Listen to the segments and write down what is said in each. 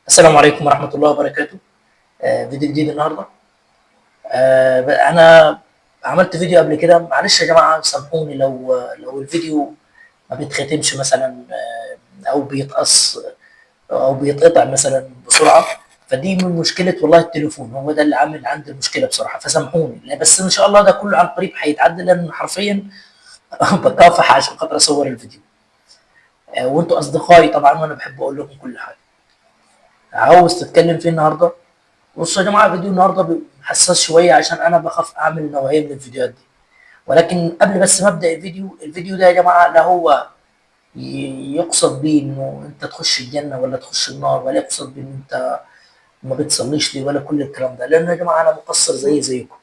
السلام عليكم ورحمة الله وبركاته. فيديو جديد النهاردة. أنا عملت فيديو قبل كده، معلش يا جماعة سامحوني لو الفيديو ما بيتختمش مثلا، أو بيتقص أو بيتقطع مثلا بسرعة، فدي من مشكلة والله التليفون، هو ده اللي عامل عندي المشكلة بصراحة، فسامحوني. بس إن شاء الله ده كله عن قريب هيتعدل، لأن حرفيا بكافح عشان خاطر أصور الفيديو. وأنتوا أصدقائي طبعا، وأنا بحب أقول لكم كل حاجة. عاوز تتكلم فيه النهارده؟ بصوا يا جماعة، فيديو النهارده حساس شوية عشان انا بخاف اعمل نوعية من الفيديوهات دي، ولكن قبل بس ما ابدا الفيديو ده يا جماعة لا هو يقصد بيه انه انت تخش الجنة ولا تخش النار، ولا يقصد بيه ان انت ما بتصليش ليه ولا كل الكلام ده، لانه يا جماعة انا مقصر زي زيكم.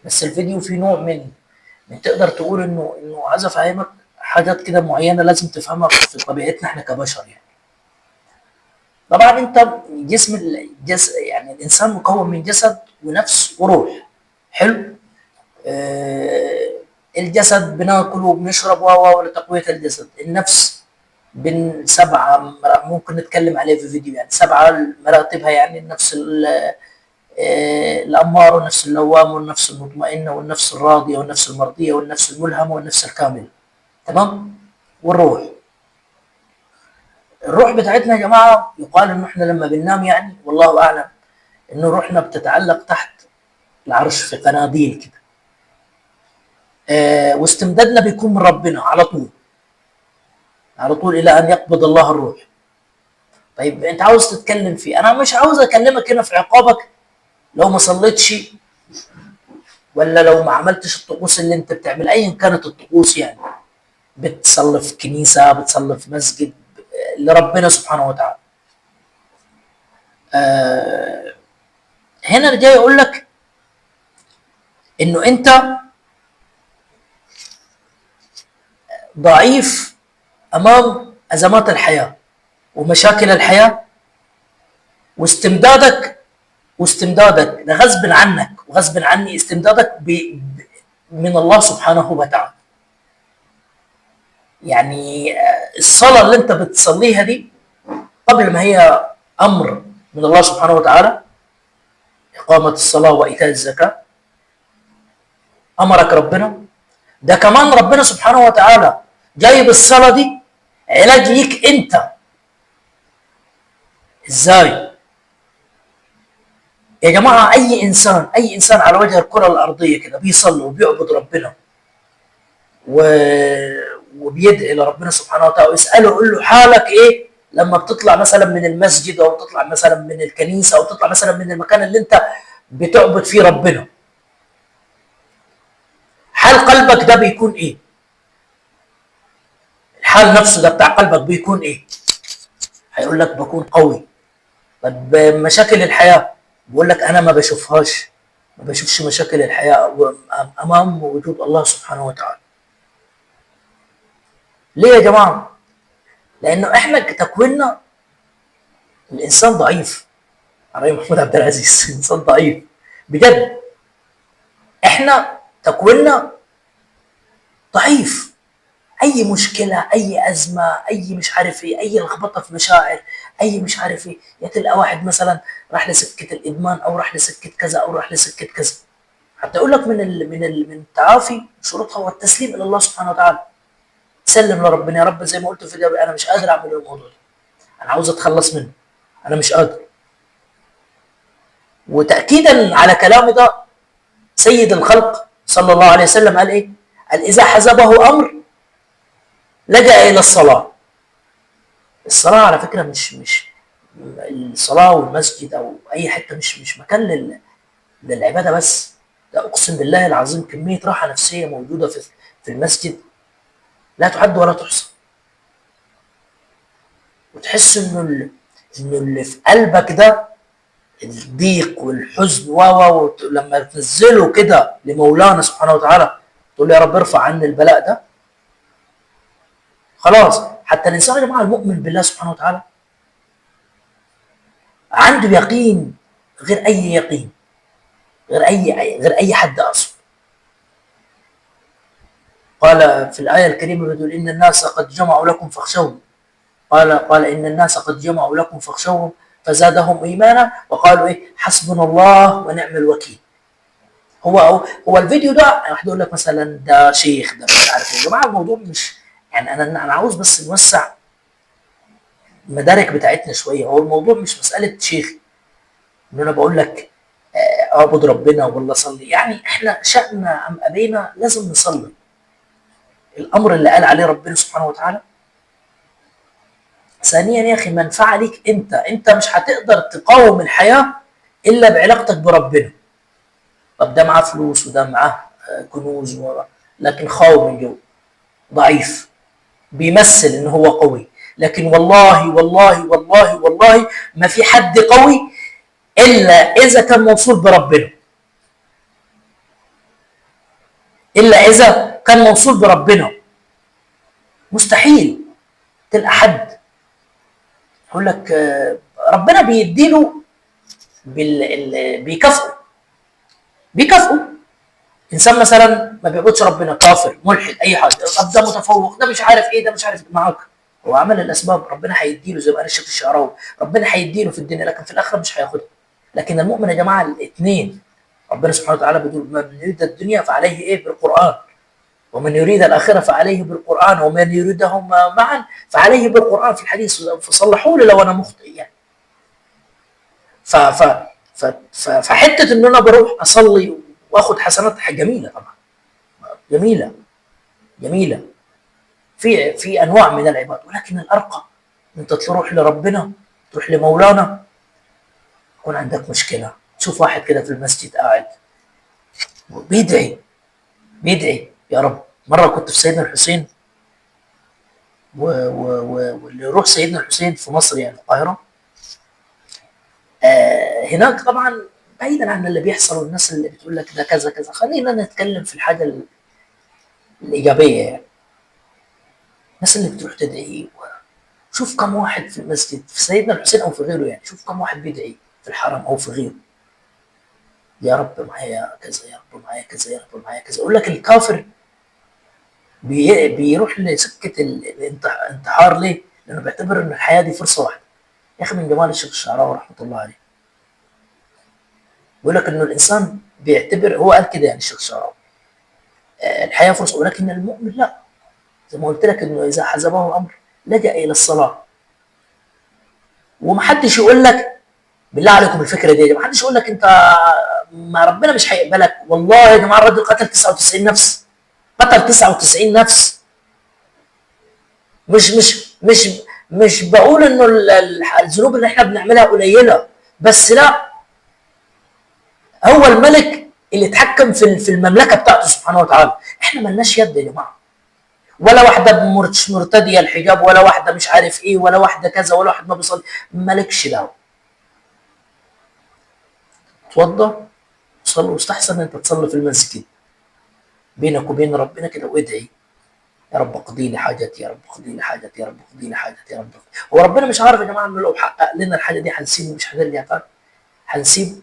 بس الفيديو فيه نوع من تقدر تقول انه عايز افهمك حاجات كده معينة لازم تفهمها في طبيعتنا احنا كبشر يعني. طبعا انت جسم يعني الانسان مكون من جسد ونفس وروح. حلو. الجسد بناكل وبنشرب و لتقويه الجسد. النفس بين 7 ممكن نتكلم عليه في فيديو، يعني 7 مراتبها، يعني النفس الامارة والنفس اللوامة والنفس المطمئنة والنفس الراضيه والنفس المرضية والنفس الملهمة والنفس الكاملة. تمام. والروح، الروح بتاعتنا يا جماعة يقال انه احنا لما بننام، يعني والله اعلم، انه روحنا بتتعلق تحت العرش في قناديل كده، واستمدادنا بيكون من ربنا على طول على طول الى ان يقبض الله الروح. طيب انت عاوز تتكلم فيه؟ انا مش عاوز اكلمك هنا في عقابك لو ما صليتش ولا لو ما عملتش الطقوس اللي انت بتعمل، ايا كانت الطقوس، يعني بتصلي في كنيسة، بتصلي في مسجد، لربنا سبحانه وتعالى. هنا جاي يقول لك انه انت ضعيف امام ازمات الحياة ومشاكل الحياة، واستمدادك ده غصب عنك وغصب عني، استمدادك من الله سبحانه وتعالى. يعني الصلاة اللي انت بتصليها دي قبل ما هي امر من الله سبحانه وتعالى، اقامة الصلاة وايتاء الزكاة، امرك ربنا. ده كمان ربنا سبحانه وتعالى جايب الصلاة دي علاج ليك انت. ازاي يا جماعة؟ اي انسان، اي انسان على وجه الكرة الارضية كده بيصلي وبيعبد ربنا وبيدعي لربنا سبحانه وتعالى ويسأله، يقول له حالك ايه لما بتطلع مثلا من المسجد او بتطلع مثلا من الكنيسة او بتطلع مثلا من المكان اللي انت بتعبد فيه ربنا، حال قلبك ده بيكون ايه؟ الحال نفسه ده بتاع قلبك بيكون ايه؟ هيقول لك بكون قوي. طب مشاكل الحياة بيقول لك انا ما بشوفهاش، ما بشوفش مشاكل الحياة امام وجود الله سبحانه وتعالى. ليه يا جماعة؟ لأنه إحنا تكويننا الإنسان ضعيف. على محمود عبد العزيز إنسان ضعيف بجد. إحنا تكويننا ضعيف. أي مشكلة، أي أزمة، أي مش عارف إيه، أي لخبطة في مشاعر، أي مش عارف إيه، يا تلقى واحد مثلا راح لسكة الإدمان أو راح لسكة كذا أو راح لسكة كذا. حتى يقول لك من التعافي شروطها هو التسليم إلى الله سبحانه وتعالى. سلم لربنا يا رب، زي ما قلت في الفيديو، انا مش قادر اعمل الموضوع ده، انا عاوز اتخلص منه، انا مش قادر. وتاكيدا على كلامي ده، سيد الخلق صلى الله عليه وسلم قال ايه؟ قال اذا حزبه امر لجأ الى الصلاة. الصلاة على فكرة مش الصلاة والمسجد او اي حتة مش مكان للعبادة بس، ده اقسم بالله العظيم كمية راحة نفسية موجودة في المسجد لا تعد ولا تحصى. وتحس انه اللي في قلبك ده الضيق والحزن و لما تنزله كده لمولانا سبحانه وتعالى تقول له يا رب ارفع عني البلاء ده، خلاص. حتى الانسان يا جماعة المؤمن بالله سبحانه وتعالى عنده يقين غير اي يقين، غير اي حد اصلا. قال في الآية الكريمة بتقول إن الناس قد جمعوا لكم فاخشوهم. قال إن الناس قد جمعوا لكم فاخشوهم فزادهم ايمانا وقالوا ايه؟ حسبنا الله ونعم الوكيل. هو الفيديو ده واحد يقول لك مثلا ده شيخ، ده مش عارف ايه. يا جماعة الموضوع مش يعني انا عاوز بس نوسع المدارك بتاعتنا شوية. هو الموضوع مش مسالة شيخ ان انا بقول لك اعبد ربنا ولا صلي، يعني احنا شأننا ام ابينا لازم نصلي الامر اللي قال عليه ربنا سبحانه وتعالى. ثانيا يا اخي منفعه ليك انت مش هتقدر تقاوم الحياة الا بعلاقتك بربنا. طب ده معاه فلوس وده معاه كنوز لكن خاوي من جوه، ضعيف، بيمثل ان هو قوي، لكن والله والله والله والله ما في حد قوي الا اذا كان موصول بربنا، الا اذا كان موصول بربنا. مستحيل تلقى حد يقول لك ربنا بيديله بيكافئه. انسان مثلا ما بيعبدش ربنا، كافر، ملحد، اي حاجة، طب ده متفوق، ده مش عارف ايه، ده مش عارف، معاك هو عمل الاسباب، ربنا هيديله زي ما قال الشيخ الشعراوي، ربنا هيديله في الدنيا لكن في الاخرة مش هياخدها. لكن المؤمن يا جماعة الاثنين، ربنا سبحانه وتعالى بيقول من يريد الدنيا فعليه ايه؟ بالقران، ومن يريد الاخرة فعليه بالقران، ومن يريدهما معا فعليه بالقران في الحديث. فصلحوا لي لو انا مخطئ يعني. ف ف ف فحته ان انا بروح اصلي واخد حسنات جميلة طبعا، جميلة جميلة، في انواع من العباد، ولكن الارقى انت تروح لربنا، تروح لمولانا، يكون عندك مشكلة، تشوف واحد كده في المسجد قاعد بيدعي بيدعي يا رب. مرة كنت في سيدنا الحسين واللي يروح سيدنا الحسين في مصر يعني القاهرة، هناك طبعا بعيدا عن اللي بيحصل والناس اللي بتقول لك ده كذا كذا، خلينا نتكلم في الحاجة الايجابية يعني. الناس اللي بتروح تدعي، شوف كم واحد في المسجد في سيدنا الحسين او في غيره يعني، شوف كم واحد بيدعي في الحرم او في غيره، يا رب معايا كذا، يا رب معايا كذا، يا رب معايا كذا. يقول لك الكافر بيروح لسكه الانتحار ليه؟ لانه بيعتبر ان الحياة دي فرصة واحدة. يا اخي من جمال الشيخ الشعراوي رحمه الله عليه، بيقول لك انه الانسان بيعتبر، هو قال كده يعني الشيخ الشعراوي، الحياة فرصة، ولكن المؤمن لا، زي ما قلت لك انه اذا حزبه امر لجأ الى الصلاة. ومحدش يقول لك بالله عليكم الفكرة دي، محدش يقول لك انت ما ربنا مش هيقبلك. والله يا جماعة الراجل قتل 99 نفس، قتل 99 نفس. مش مش مش مش بقول انه الذنوب اللي احنا بنعملها قليله، بس لا، هو الملك اللي اتحكم في المملكة بتاعته سبحانه وتعالى. احنا ملناش يد يا جماعة، ولا واحدة مرتديه الحجاب، ولا واحدة مش عارف ايه، ولا واحدة كذا، ولا واحد ما بيصلي، مالكش دعوه. اتوضى وصلي، واستحسن انت تصلي في المسجد بينك وبين ربنا كده، وادعي يا رب اقضي لي حاجتي، يا رب اقضي لي حاجتي، يا رب اقضي لي حاجتي، يا رب. هو ربنا مش عارف يا جماعة انه لو حقق لنا الحاجة دي هنسيبه، مش هنرجع تاني، هنسيبه.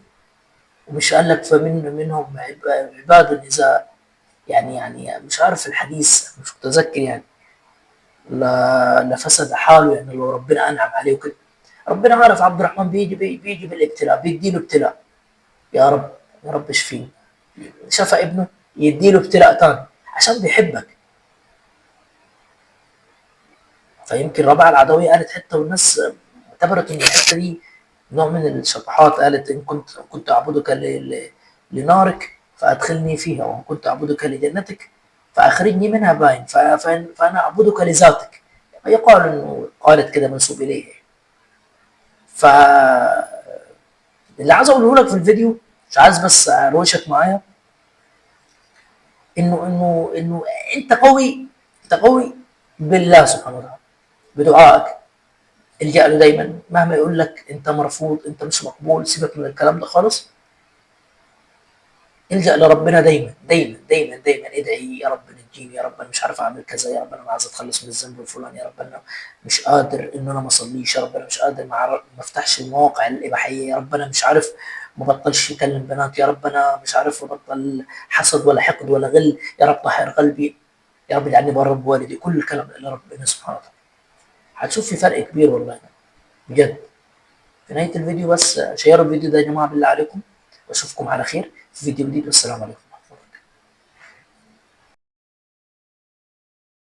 ومش قال لك فمن منهم عباد اذا يعني مش عارف الحديث، مش متذكر يعني، لفسد حاله يعني لو ربنا انعم عليه وكده. ربنا عارف عبد الرحمن بيجي بالابتلاء، بيديله ابتلاء، يا رب يا رب اشفيني، شفى ابنه يديله ابتلاء ثاني عشان بيحبك. فيمكن رابعه العدوية قالت حتة والناس اعتبرت ان الحتة دي نوع من الشطحات، قالت ان كنت اعبدك لنارك فادخلني فيها، وان كنت اعبدك لجنتك فاخرجني منها باين، فانا اعبدك لذاتك. يقال انه قالت كده منسوب اليه. ف اللي عايز اقوله لك في الفيديو، مش عايز بس اروشك معايا، انه انه انه انت قوي، انت قوي بالله سبحانه وتعالى، بدعائك الجأ له دايما، مهما يقول لك انت مرفوض، انت مش مقبول، سيبك من الكلام ده خالص، الجأ لربنا دايما دايما دايما دايما. ادعي يا رب نجيني، يا رب انا مش عارف اعمل كذا، يا رب انا عايز اتخلص من الذنب الفلاني، يا رب انا مش قادر ان انا ما اصليش، يا رب انا مش قادر ما افتحش المواقع الاباحية، يا رب انا مش عارف ما بطلش اكلم بنات، يا رب انا مش عارف ابطل حسد ولا حقد ولا غل، يا رب طهر قلبي، يا رب اجعلني بر بوالدي. كل الكلام ده لربنا سبحانه وتعالى. هتشوف في فرق كبير والله بجد. في نهاية الفيديو بس شيروا الفيديو ده يا جماعة بالله عليكم، واشوفكم على خير في فيديو جديد، والسلام عليكم.